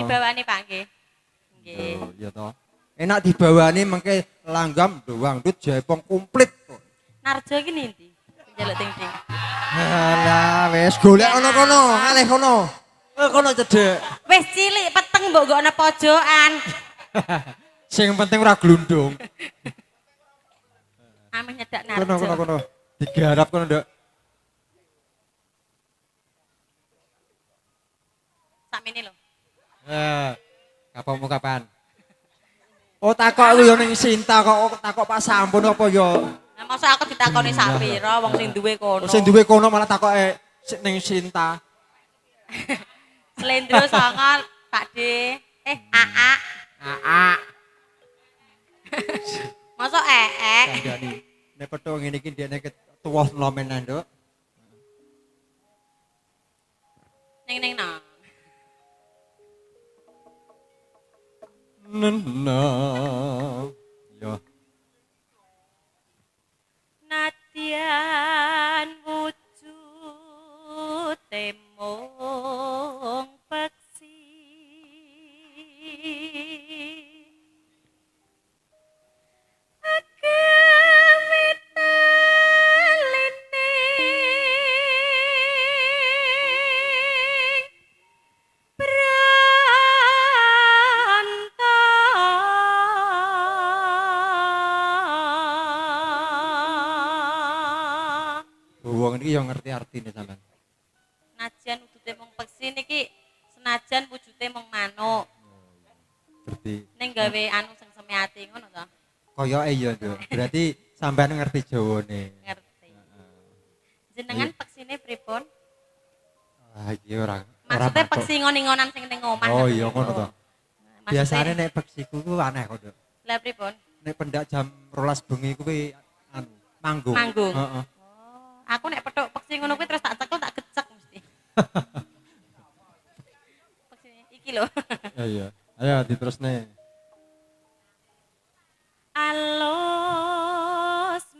Dibawani Pak nggih. Nggih. Oh, iya toh. Enak dibawani mengke langgam dangdut jaipong komplit kok. Narjo iki ndi? Njaluk ting-ting. Alah wis golek ono kono, ngalih kono. Eh kono cedhek. Wis cilik peteng mbok gokne pojokan. Sing penting ora glundung. Ameh nyedak Narjo. Kono kono kono. Digarap kono, Nduk. Sakmene lho. Eh, kapamu kapan? Oh takok ku yo ning Sinta kok, oh, takok Pak Sampun apa yo. Lah masa aku ditakoni sak pira wong sing duwe kono. Oh, sing duwe kono malah takoke ning Sinta. Slendro songo Pak D. Eh AA. AA. Masa ee. Kandhani. Nek petuk ngene iki ndekne tuwa nomenan, Nduk. Ning ning nang. Nena. Yo. Nadyan wujud mung peksi. Agawitalining branta. Wong iki yo ngerti artine sampean. Najan wujude mung peksi niki senajan wujude mung manuk Berarti ning gawe anu sengseme ati ngono to. Koyoke iya, Nduk. Berarti sampean ngerti Jawane. Ngerti. Jenengan peksine pripun? Ah iki ora ora Maksudnya matuk. Peksi ngon-ngonan sing ning omah. Oh iya ngono to. Maksudnya- Biasane nek peksiku ku aneh kok, Nduk. Lah pripun? Nek pendak jam 12 bengi kuwi anu manggung. Manggung. Heeh. Oh, aku nek petuk peksi ngono kuwi terus tak cekel tak gecek mesti. Peksine iki lho. Ya iya. Ayo diterusne. Alus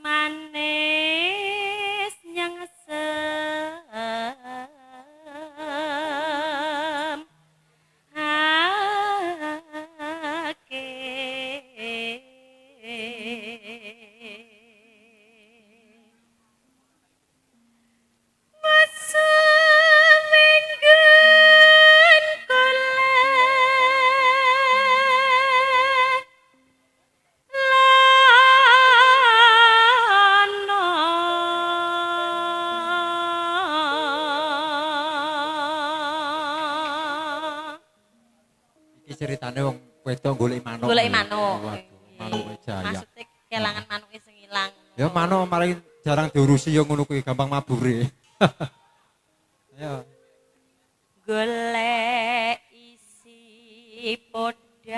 manis nyengsem hake. Masamenggen kula lana. Iki ceritane wong wedok golek manuk. Golek manuk. Waduh, manuke jaya. Maksudnya kelangan manuke sing ilang. Ya manuk malah jarang diurusi ya ngono kuwi gampang mabure. Ayo. Golek isi podang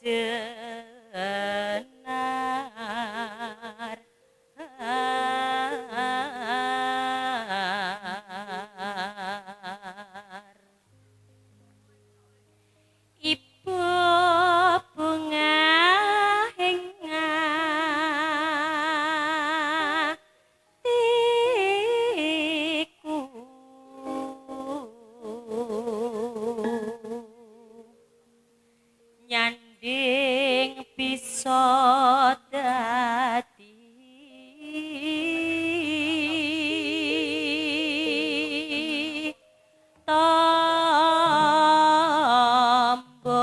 jenar. Ibu bunga ing atiku nyanding bisa dadi tombo.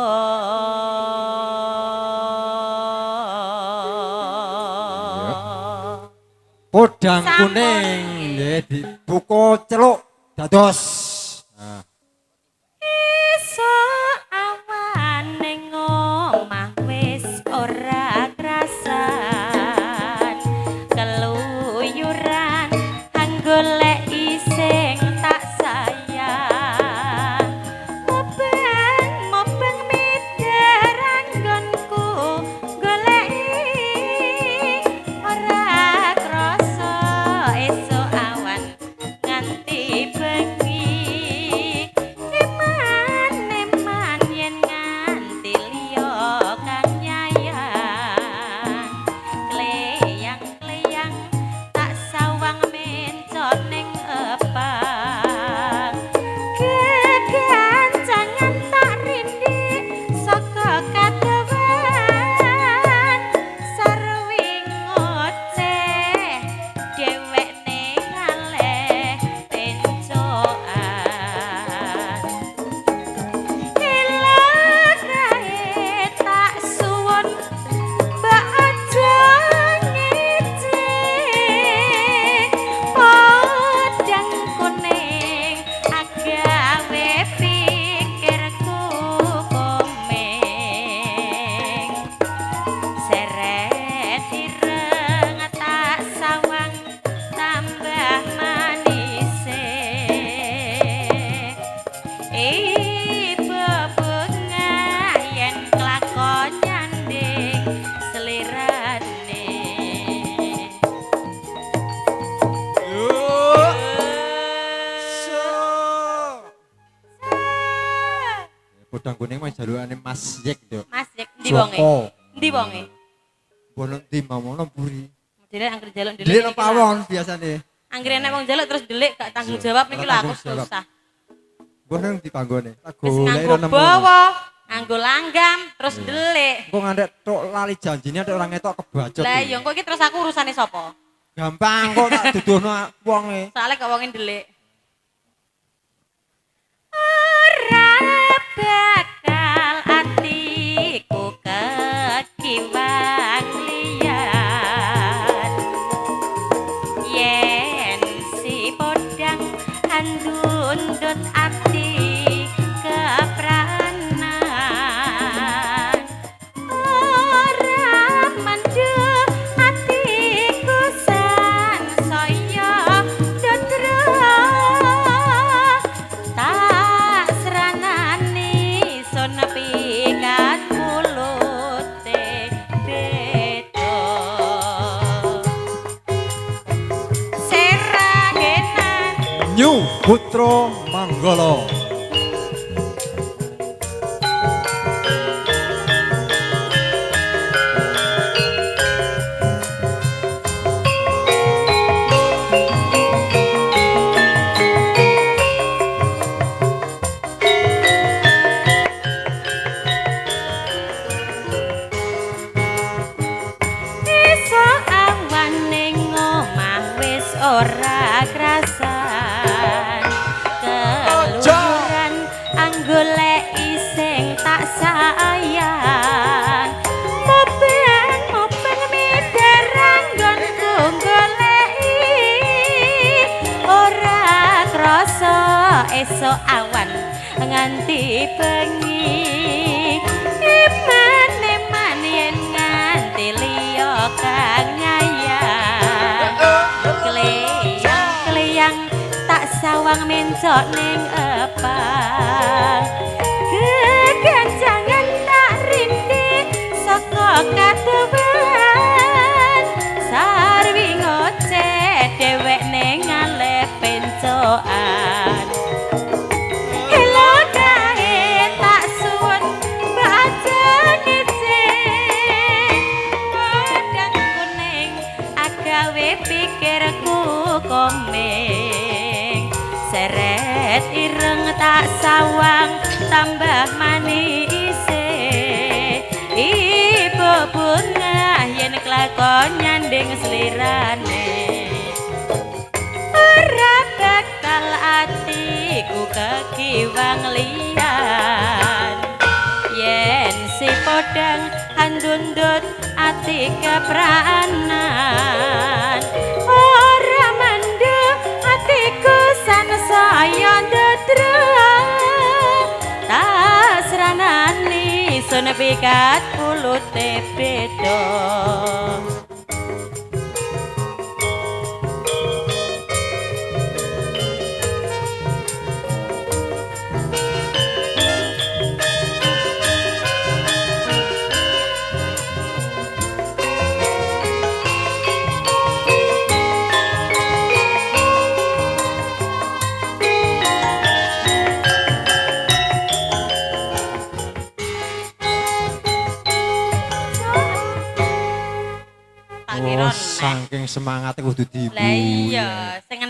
Podang Sampun. Kuning nggih dibuka celuk dados. Nah, Esuk awan ning omah wis ora krasan keluyuran anggolek sing tak sayang mubeng mubeng mider anggonku goleki ora krasa esuk awan nganti bengi. Ibu bungah yen kelakon nyanding selirane. Yo. So. Podang kuning mah jalukane Mas Yek yo. Mas Yek, ndi wonge? Joko. Ndi wonge? Bono ndi mamono mburi. Dhelik anggere jaluk ndelik. Ndelik nang pawon biasane. Anggere nek wong jaluk terus ndelik gak tanggung jawab niki lho aku Tanggung jawab. susah. Bono ndi panggone? Tak Wis golek nganggo ora nemu. bawa, nganggo langgam, terus ndelik. Engko ngantek tok lali janjine nek ora ngetok kebacut. Lah iya engko iki terus aku urusane sapa? Gampang kok tak duduhno wonge. Soalnya gak wonge ndelik. Ora bakal atiku kekiwang liyan. Yen si podang andundut ati kepranan. Ora mendhu atiku sansaya dodro. Tak sranani sun pikat mulute beda. Seragenan New Putra Manggala. Iso awan ning omah wis ora krasan. Keluyuran anggoleki sing tak sayang. Mubeng-mubeng miderang nggonku goleki. Ora krasa esuk awan nganti bengi. Iman-iman yen nganti liya kang nyayang. Kleyang-kleyang tak sawang mencok ning epang. Keganjangan tak rindi saka kaduwen. Sarwi ngoceh dhewek ning ngalih pencokan. Elo kae tak suwun baca ngece. Podang kuning agawe pikirku komeng. Seret ireng tak sawang tambah manise. Ibu bunga yen kelakon nyanding slirane. Ora bakal atiku kekiwang liyan. Yen si podang andundut ati kepranan. Ora mendhu atiku sansaya ndedra. Tasranani sun pikat pulute beda. Tak kira Oh, saking semangatnya kudu dibu. Lah iya, sing